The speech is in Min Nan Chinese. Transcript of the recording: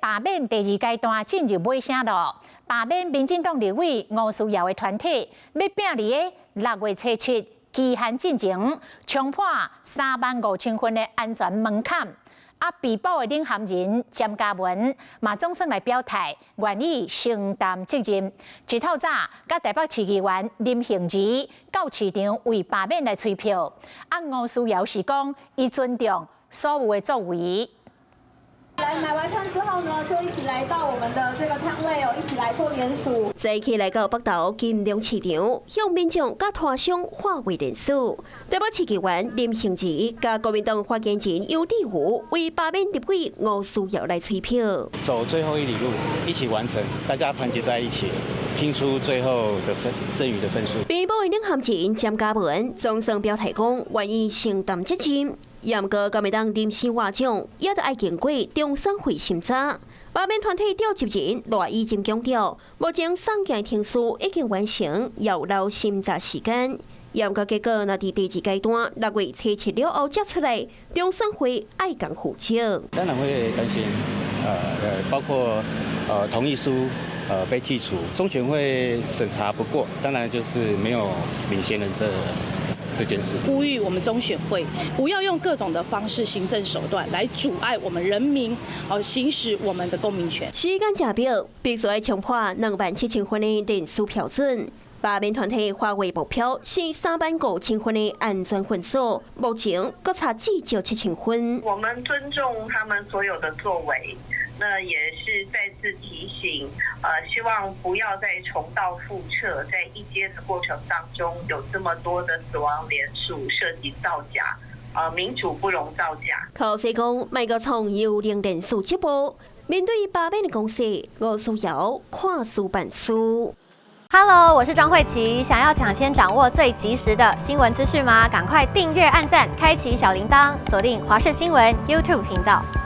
罷免第二階段進入尾聲咯。罷免民進黨立委吳思瑤的團體，欲拚佇个6月初7期限進前，衝破3萬5千份的安全門檻。啊，被保的領銜人詹嘉文嘛總算來表態，願意承擔責任。一透早，佮台北市議員林幸儀到市場為罷免來催票。啊，吳思瑤是講，伊尊重所有的作為。來買完餐之後呢，就一起來到我們的這個攤位哦，一起來做聯署。早起來到北投金龍市場，向民眾佮攤商化為連署。台北市議員林幸儀佮國民黨發言人游志武為罷免立委吳思瑤來催票。走最後一里路，一起完成，大家團結在一起，拼出最後的分剩餘的分數。被保的領銜人詹嘉文總算表態講，願意承擔責任。毋過國民黨臨時會長也著愛經過中選會審查。罷免團體召集人賴以真強調，目前送件程序已經完成，猶留審查時間。毋過結果，若佇第二階段6月初7了後才出來，中選會愛共負責。當然會擔心，包括同意書被剔除，中選會審查不過，當然就是沒有領銜人這件事。呼籲我們中選會不要用各種的方式、行政手段來阻礙我們人民哦行使我們的公民權。時間正迫，必須愛衝破2萬7千份的連署標準。罷免團體劃為目標是3萬5千份的安全份數，目前閣差至少7千份。我們尊重他們所有的作為，那也是再次提醒，希望不要再重蹈覆轍，在一階的過程當中有這麼多的死亡連署涉及造假，民主不容造假。考試講，莫閣創幽靈連署這步，面對罷免的攻勢，吳思瑤看事辦事。 Hello，我是莊慧琪。想要搶先掌握最及時的新聞資訊嗎？趕快訂閱、按讚、開啟小鈴鐺，鎖定華視新聞 YouTube 頻道。